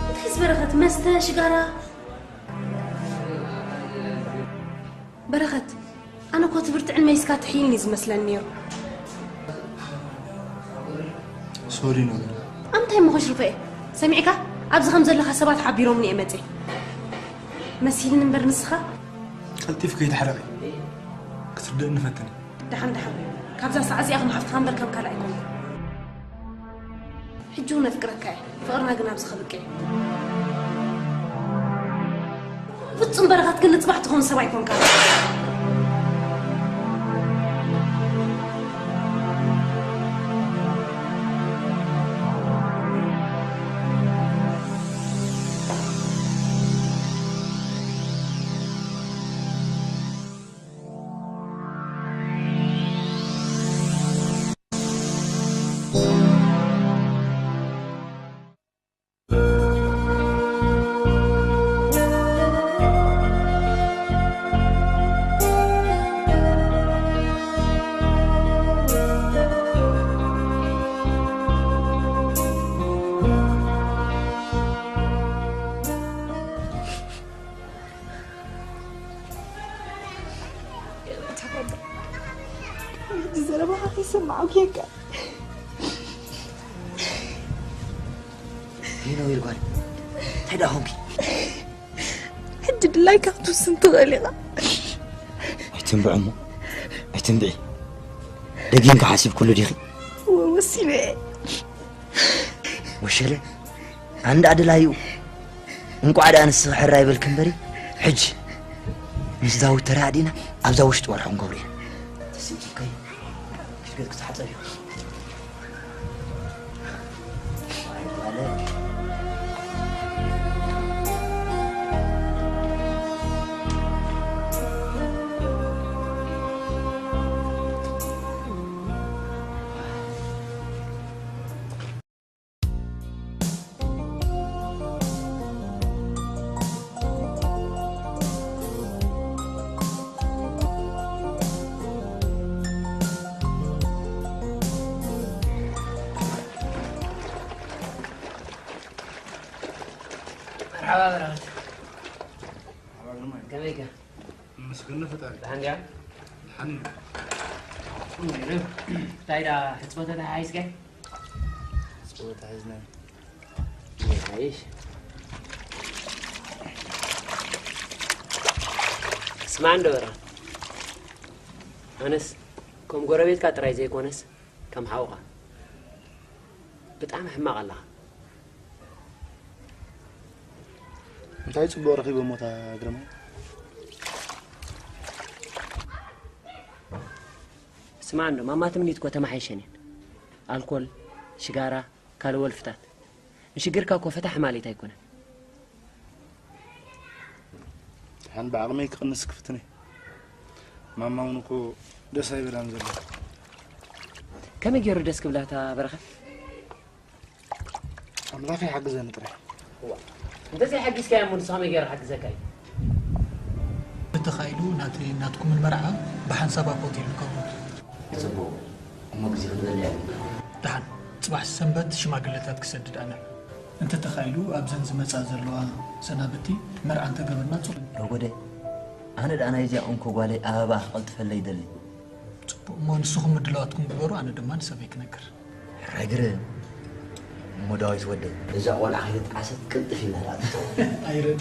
እንታይ ዝበረኸት መስተ ሽጋራ? በረኸት፣ ኣነ እኮ ትብርትዕን መይስካ ትሕይን እዩ ዝመስለኒ ነይሩ። ሶሪ ኖ። ኣምታይ እሞ ከሽርፈ እየ ሰሚዕካ? ኣብዚ ከም ዘለኻ ሰባት ሓቢሮምኒ እየ መፅየ። መሲልኒ እምበር ንስኻ ቀልጢፍ ከይትሕረቂ ክትርድእኒ ፈትኒ። ደሓን ደሓን፣ ካብዛ ሰዓት እዚኣ ከም ሓፍትኻ እምበር ከም ካልእ ኣይኮንኩ። ሕጂ እውን ኣፍቅረካ እየ፣ ፍቕርና ግን ኣብዚ ከብቅዕ እዩ። ፍጹም በረኸት ግን ንጽባሕ ትኾን ሰብ ኣይኮንካ። ሕጂ ዘረባኻ ከይሰማዕኩ ጌርካ። ይነዊር ጓል፣ እንታይ ደኣ ኾንኪ? ሕጂ ድላይካ ክትውስን ትኽእል ኢኻ። ኣይትንብዕ እሞ፣ ኣይትንብዒ። ደጊምካ ሓሲብኩሉ ዲኺ? እወ፣ ወሲነ እየ። ወሸለ፣ ኣንዳ ደላዩ። እንቋዕ ደኣ ንስኺ ሕራይ በልኪ እምበሪ፣ ሕጂ ምስ ዳዊት ተረዳዲእና ኣብዛ ውሽጢ ወርሒ ክንገብሮ ኢና። ተስኢትካዮ፣ ክሽገት ክትሓጸብ እዩ። ኣበራኸት። ከመይከ? ምስግን ፈጣሪ። ደሓን ድያ? ደሓን እዩ። እንታይ ዳ ሕጽቦ ተተሓሒዝከ? ሕጽቦ ተታሒዝና። ይሓይሽ። ስማዕ እንዶ በራ። ኣነስ ከም ጎረቤትካ ጥራይ ዘይኮነስ ከም ሓውኻ ብጣዕሚ ሕማቕ ኣለኻ። እንታይ ጽቡቕ ረኺቦ ሞታ ግርማ? ስማዕ እንዶ ማማ ትምኒት እኮ ተማሓይሸን እየን። ኣልኮል፣ ሽጋራ፣ ካልእ ወልፍታት። ንሽግርካ እኮ ፈታሒ ማለት ኣይኮነን። ሓን ብዓቕመይ ክቕንስ ክፍትን እየ። ማማ እውን እኮ ደስ ኣይበላን ዘሎ። ከመይ ገይሩ ደስ ክብላታ በረኸት? ኣምላኽ ይሓግዘኒ ጥራይ። እዋ፣ እንተዘይሓጊዝካያ እሞ ንስኻ ከመይ ገይሩ ክሓግዘካ እዩ? እንተኻኢሉ ናተይ ናትኩምን መርዓ ብሓንሳብ ኣብ ሆቴል ንከውን። ጽቡቕ፣ እሞ ግዜ ክንበልዕ ኢና። ደሓን፣ ጽባሕ ሰንበት ሽማግለታት ክሰድድ ኣነ። እንተተኻኢሉ ኣብዘን ዝመጻ ዘለዋ ሰናብቲ መርዓ እንተገበርና ጽቡቕ። ረጎደ፣ ኣነ ደኣ ናይዚኣ እንኮ ጓለይ ኣበባ ክቐልጥፈለይ ይደሊ። ጽቡቕ፣ እሞ ንስኹም ምድላዋትኩም ግበሩ፣ ኣነ ድማ ንሰበይ ክነግር። ሕራይ ግርም። እሞ ዳዊት ወደይ፣ እዛ ቆልዓ ከይተጣዕሰት ቅልጥፍ ኢልና ንኣትቶ። ኣይረድ።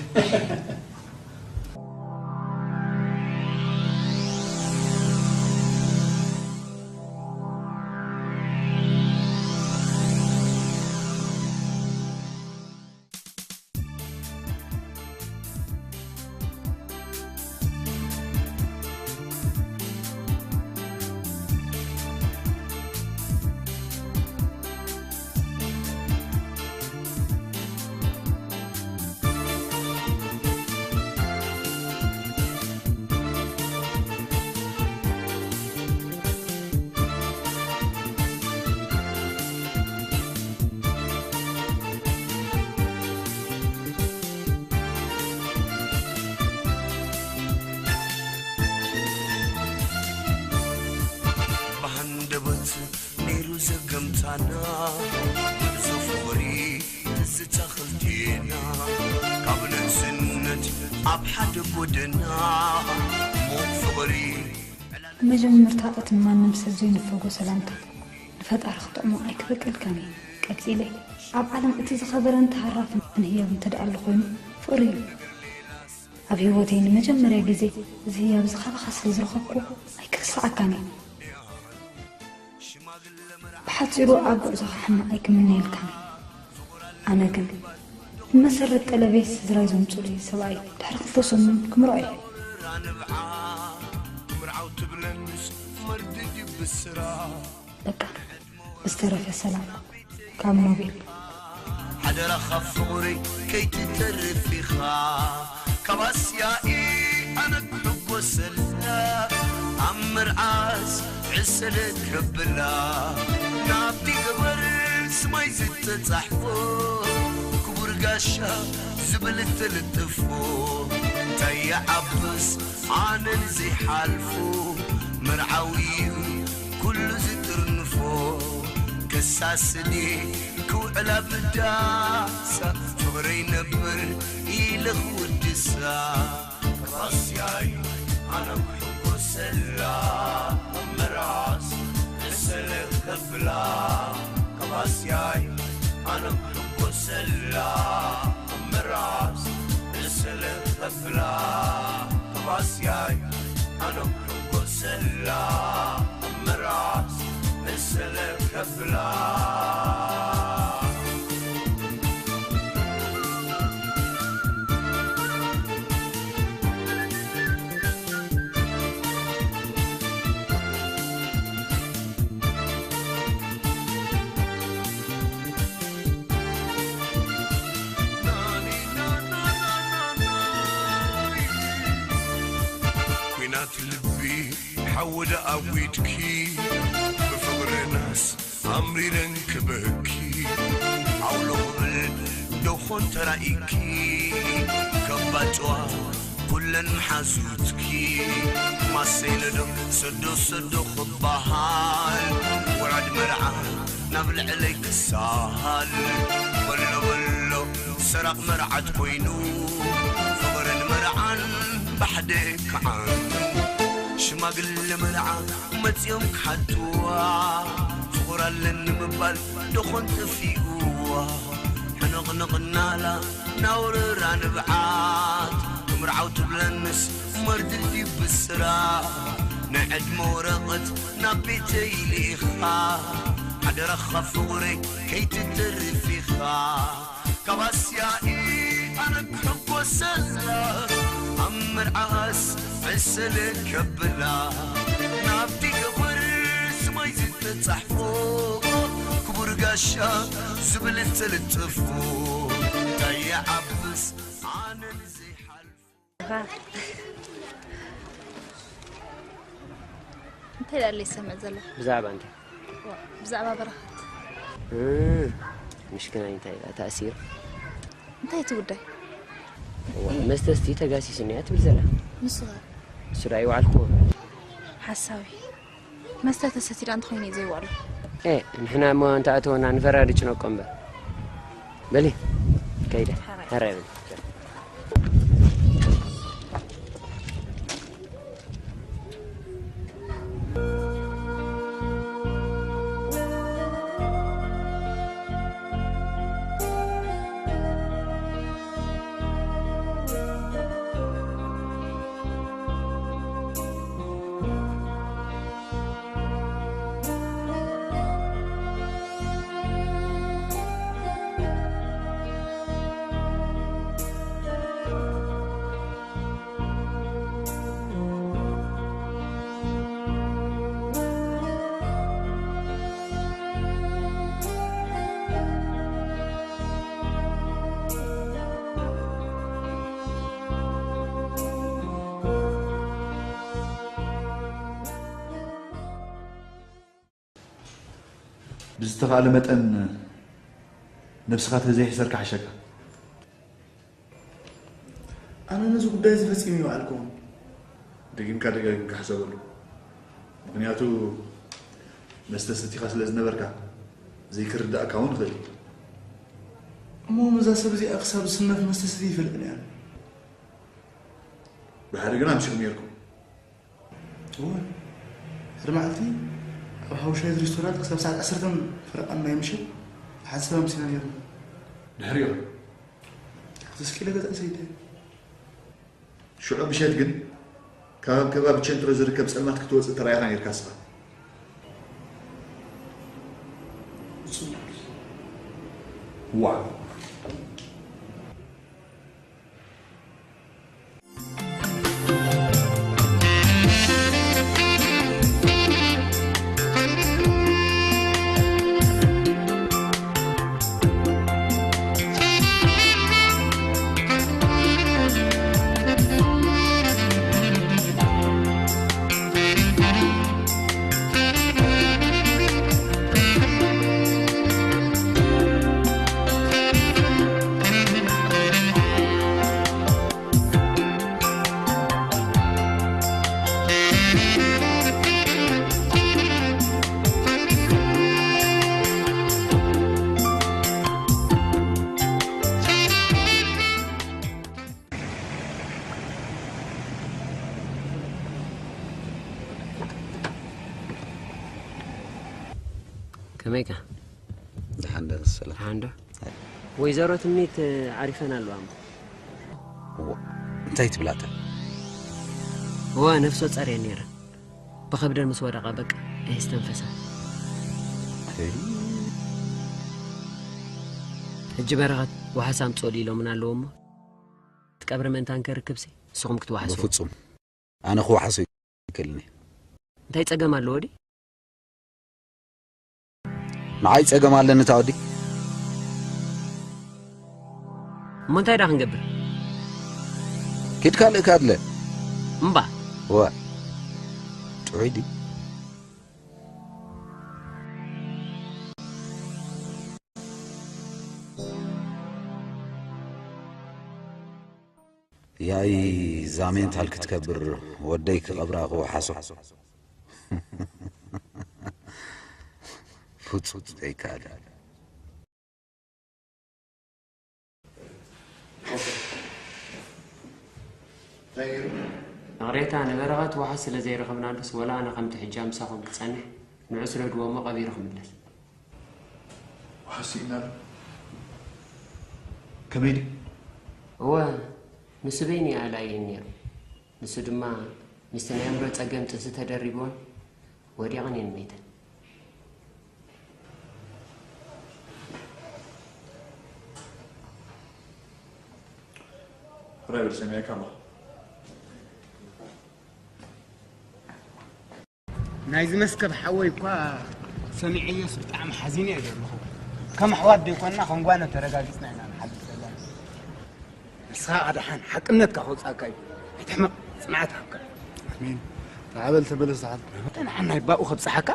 ብሃንደበት ነይሩ ዘገምታና፣ ጉዕዞ ፍቕሪ ትዝታ ክልቴና፣ ካብ ንእስነት ኣብ ሓደ ጎደና፣ ሞት ፍቕሪ። መጀመርታ እቲ ማንም ሰብ ዘይንፈጎ ሰላምታ ንፈጣሪ ክጥዕሞ ኣይክበቅልካን እዩ። ቀጺለ፣ ኣብ ዓለም እቲ ዝኸበረን ተሃራፍን ህያብ እንተ ደኣ ኣሎ ኮይኑ፣ ፍቕሪ እዩ። ኣብ ህይወተይ ንመጀመርያ ግዜ እዚ ህያብ እዚ ካባኻ ስለ ዝረኸብኩ ኣይክርስዓካን እዩ። ብሓጺሩ ኣብ ጉዕዞኻ ሕማቕ ኣይክምነየልካን እየ። ኣነ ግን ብመሰረት ጠለበይ ስድራይ ዘምጹለይ ሰብኣይ ድሕሪ ክልተ ሰሙን ክምርዖ እየ። በቃ፣ ብዝተረፈ ሰላም። ካብ ኖቤል። ሓደራኻ ፍቕረይ ከይትተርፍ ኢኻ፣ ካብ ኣስያኢ ኣነ ክሕጎሰላ፣ ኣብ መርዓስ ዕሰለ ከብላ፣ ናብቲ ገበር ስማይ ዝተጻሕፎ፣ ክቡር ጋሻ ዝብል እተለጠፎ፣ እንታይ ይዓብስ ኣነ ንዘይሓልፎ፣ መርዓዊ እዩ ኩሉ ዝጥርንፎ፣ ከሳስኒ ክውዕላ ብዳሳ፣ ፍቕረይ ነብር ኢለ ክውድሳ። ክባስያይ ኣነ ክሕጎሰላ፣ መራስ ዕሰለ ከብላ። ክባስያይ ኣነ ክሕጎሰላ፣ መራስ ዕሰለ ከብላ። ክባስያይ ኣነ ክሕጎሰላ፣ መራስ ዕሰለ ከብላ። ኲናት ልቢ ሓወደ ኣጒድኪ፣ ብፍቕርናስ ኣምሪረን ክበኪ። ዓውሎ ክብል ዶ ኾን ተራኢኪ፣ ከባድ ጨዋ ኩለን መሓዙትኪ። ማሰይለ ዶ ሰዶ ሰዶ ክበሃል፣ ውራድ መርዓ ናብ ልዕለይ ክሳሃል። በሎ በሎ ሰራቕ መርዓት ኮይኑ ፍቕርን መርዓን ብሓደ ክዓኑ ሽማግለ መርዓ መጺኦም ክሓትዋ ፍቕር ኣለኒ ምባል ደኾን ጠፊእዋ ሕንቕንቕ እናላ ናውርራ ንብዓት ክምርዓው ትብለንስ መርድእ ድዩ ብስራ ናይ ዕድመ ወረቐት ናብ ቤተይ ልኢኻ ሓደራኻ ፍቕረይ ከይትተርፍ ኢኻ ካብ ኣስያኢ ኣነ ክሕጎሰላ ኣብ መርዓስ ዕሰለ ከብላ ናብቲ ገበር ስማይ ዝተጻሕፎ ክቡር ጋሻ ዝብል እተልጥፎ እንታይ ይዓብስ ኣነ ንዘይሓልፎ እንታይ ደኣ ይሰምዕ ዘሎ? ብዛዕባ እንታይ? ብዛዕባ በረኸት። ምሽክናይ እንታይ ኢላ ተኣሲሩ? እንታይ እቲ ጉዳይ? እዋ፣ መስተ እስቲ ተጋሲሱኒ እያ ትብል ዘላ። ንሱ ኸ? እሱ ደኣ ይውዓልክዎ። ሓሳዊ። መስተ ተሰቲዳ እንተኾይነ እዩ ዘይውዕሎ። ኤ፣ ንሕና እሞ እንተኣተወና ንፈራርጭ ነቆ እምበር። በሊ፣ ከይደ። ሓራይ። ሓራይ በሊ። ብዝተኻእለ መጠን ነብስኻ ተዘይሕሰር ክሓሸካ። ኣነ ነዚ ጉዳይ እዚ ፈጺመ ኣይወዓልኩዎን። ደጊምካ ደጋጊምካ ሕሰበሉ። ምኽንያቱ መስተ ሰቲኻ ስለ ዝነበርካ ዘይክርድኣካ እውን ይኽእል እዩ። እሞ ነዛ ሰብ እዚኣ ክሳብ ዝስነፍ መስተ ሰትየ ኣይፈልጥን እየ። ድሓር ግን ኣምሲኹም ነይርኩም። እወ፣ ሓደ መዓልቲ ኣብ ሓውሻይት ሬስቶራንት ክሳብ ሰዓት ዓሰርተ ፈረቓ ናይ ምሸት ብሓንሳብ ኣምሲና ነይርና። ድሕሪኡ? ተስቂለ ገዛ ሰይደ። ሽዑ ምሸት ግን ካብ ከባቢ ቸንትሮ ዝርከብ ጸልማት ክትወጽእ ተራኢኻ ነይርካ እስኻ። ጽቡቕ። ዋው። ከመይካ? ደሓን ዶ መሰለ? ደሓን ዶ? ወይዘሮ ትምኒት ዓሪፈን ኣለዋ እሞ። እንታይ ትብላታ? እዋ ነፍሶ ጸርየን ነይረን። ብኸብደን ምስ ወደቓ በቃ ኣይስተንፈሳ። ሕጂ በረኸት ዋሕስ ኣምፅኦሉ ኢሎምን ኣለዎ እሞ እቲ ቀብሪ ምእንታን ከርክብሲ ንስኹም ክትዋሕስዎ። በፍጹም ኣነ ክወሓሶ ኣይክእልን እየ። እንታይ ጸገም ኣለዎ ድዩ? ንዓይ ጸገም ኣለኒ እታ ወዲ። እሞ እንታይ ዳ ክንገብር? ኪድ ካልእ ካድለ። እምባ። ወ ጥዑይ ድዩ? ያይ ዛሜንታል ክትከብር ወደይ ክቐብራ ክወሓሶ ፍጹም ዘይከኣል። ይቕሬታ፣ ንበረኸት ዋሕስ ስለ ዘይረኸብናሉስ፣ ወላ ኣነ ከምቲ ሕጃ ምሳኹም ክጸንሕ፣ ንዑ ስደድዎ እሞ ቀቢሩ ክምለስ። ዋሕስ ስኢንናሉ። ከመይ ድዩ? እወ፣ ንሱ በይኑ ይኣላይን ነይሩ። ንሱ ድማ ምስቲ ናይ ኣእምሮ ጸገም ጥንሲ ተደሪብዎን ወዲቕን እየን መይተን። ሕራይ በል፣ ሰሚዐካ ኣለኹ። ናይዚ መስከብ ሓወይ እኳ ሰሚዐዮስ ብጣዕሚ ሓዚነ እየ ዘለኹ። ከም ኣሕዋት ዘይኮንና ከም ጓኖት ተረጋጊጽና ኢና ንሓልፍ ዘለና። ንስኻ ደሓን ሓቅነትካ ከውጻእካ እዩ። ኣይትሕመቕ፣ ጽንዓት ሃብካ። ኣሜን። ተዓበል ተመለስ ደሓን። ተንሓን ናይ ባኡ ከብጽሓካ።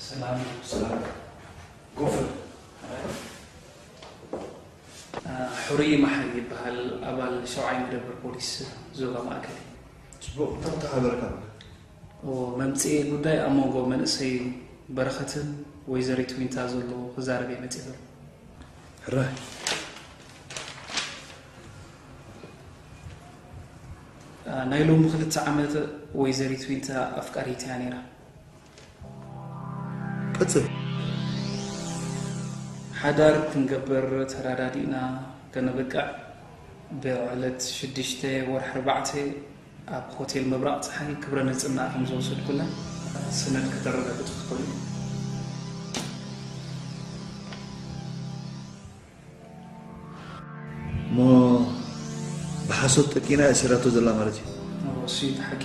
ሰላም፣ ሰላም። ጎፈር። አ፣ ሕሩይ መሓሪ ይበሃል፣ ኣባል ሸውዓይ መደበር ፖሊስ ዞባ ማእከል። ጽቡቕ፣ እንታይ ክተሓባበረካ ኣለካ? ኦ፣ መምጽኢ ጉዳይ ኣብ መንጎ መንእሰይ በረኸትን ወይዘሪት ዊንታ ዘሎ ክዛረብ እየ መጺእ ዘለኹ። ሕራይ። ናይ ሎሚ ክልተ ዓመት ወይዘሪት ዊንታ ኣፍቃሪት እያ ነይራ። ቀጽል። ሓዳር ክንገብር ተረዳዲእና ከነበቅዕ፣ ብዕለት ሽዱሽተ ወርሒ ኣርባዕተ ኣብ ሆቴል ምብራቕ ጸሓይ ክብረ ንጽህና ከም ዝወሰድኩላ ሰነድ ከተረጋግጹ ትኽእሉ። እሞ ብሓሶት ጠቂና እያ ሲራቶ ዘላ ማለት እዩ። እሱ እዩ እቲ ሓቂ።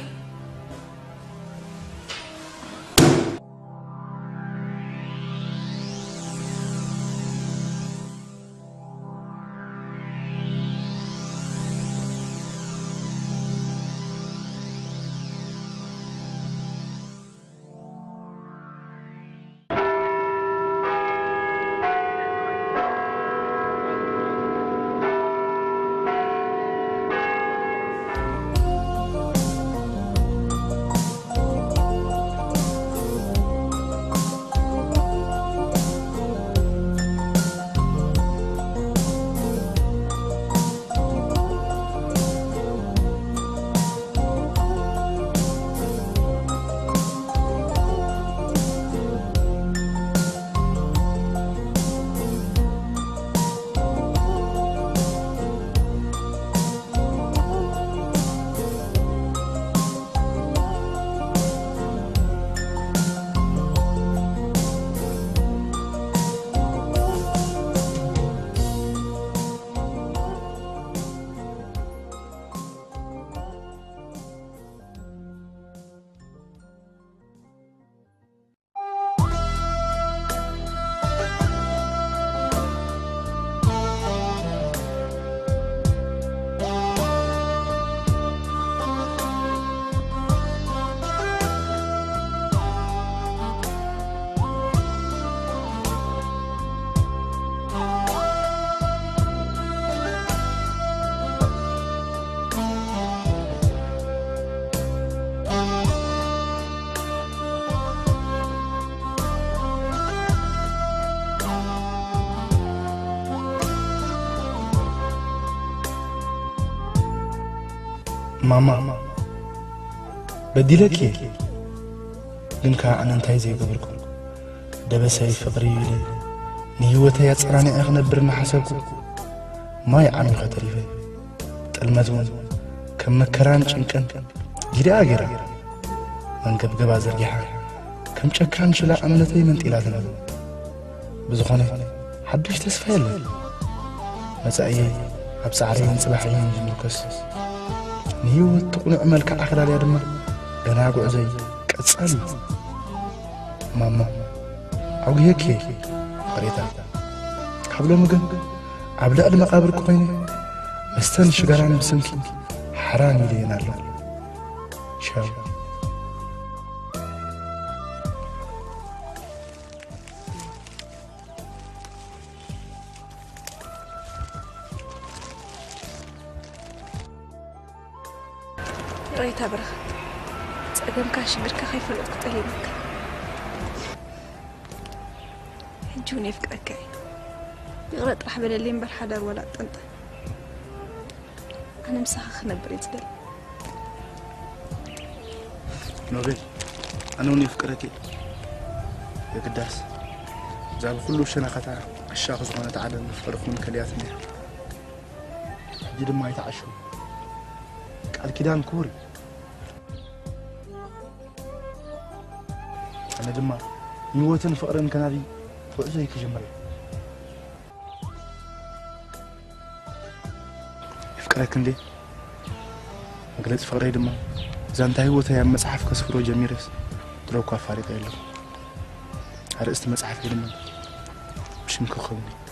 ማማ፣ በዲለኪ እየ። ግን ከኣ ኣነ እንታይ ዘይገበርኩ? ደበሳይ ፍቕሪ ኢለ ንህይወተይ ኣጸናኒዐ ክነብር እናሓሰብኩ ማይ ዓሚኸ ተሪፈ። ጥልመት እውን ከም መከራን ጭንቅን ጊደኣ ገይራ መንገብገባ ዘርጊሓ ከም ጨካን ሽላ እምነተይ መንጢላትና። ብዝኾነ ሓድሽ ተስፋ የለን። መጻኢየይ ኣብ ጻዕረይን ጽባሐይን እዩ ዝምርኮስ። ንህይወት ትቕኑዕ መልክዓ ክዳልያ ድማ ገና ጉዕዞይ ቀጻሊ እዩ። ማማ፣ ኣጉህየኪ እየ፣ ይቕሬታ። ካብ ሎሚ ግን ኣብ ልዕሊ መቓብርኪ ኮይነ መስተን ሽጋራን ብስምኪ ሓራም ኢለየን ኣለኹ። ቻው። ይቕሬታ በረኸት፣ ጸገምካን ሽግርካ ከይፈለጥኩ ጠሊመካ። ሕጂ እውን የፍቅረካ እየ። ይቕረ ጥራሕ በለለይ እምበር ሓዳር ዋላ ኣጠንጠን። ኣነ ምሳኻ ክነብር እየ ዝደሊ። ኖቤል፣ ኣነ እውን የፍቅረኪ እየ። የግዳስ እዛ ብኩሉ ሸነኻታ ዓሻኺ ዝኾነት ዓለም ንፍቕርኹም ከልያትና እያ። ሕጂ ድማ ኣይትዓሽው። ቃል ኪዳን ክቡር እዩ። ኣነ ድማ ንህይወትን ፍቕርን ከናዲ ጉዕዞይ ክጅምር እየ። የፍቅረኪ እንዴ? መግለጺ ፍቕረይ ድማ ዛንታ ህይወተይ ኣብ መጽሓፍ ከስፍሮ ጀሚረስ ድሮ እኳ ኣፋሪቀ ኣለኹ። ኣርእስቲ መጽሓፈይ ድማ ብሽምኪ ክኸውን እዩ።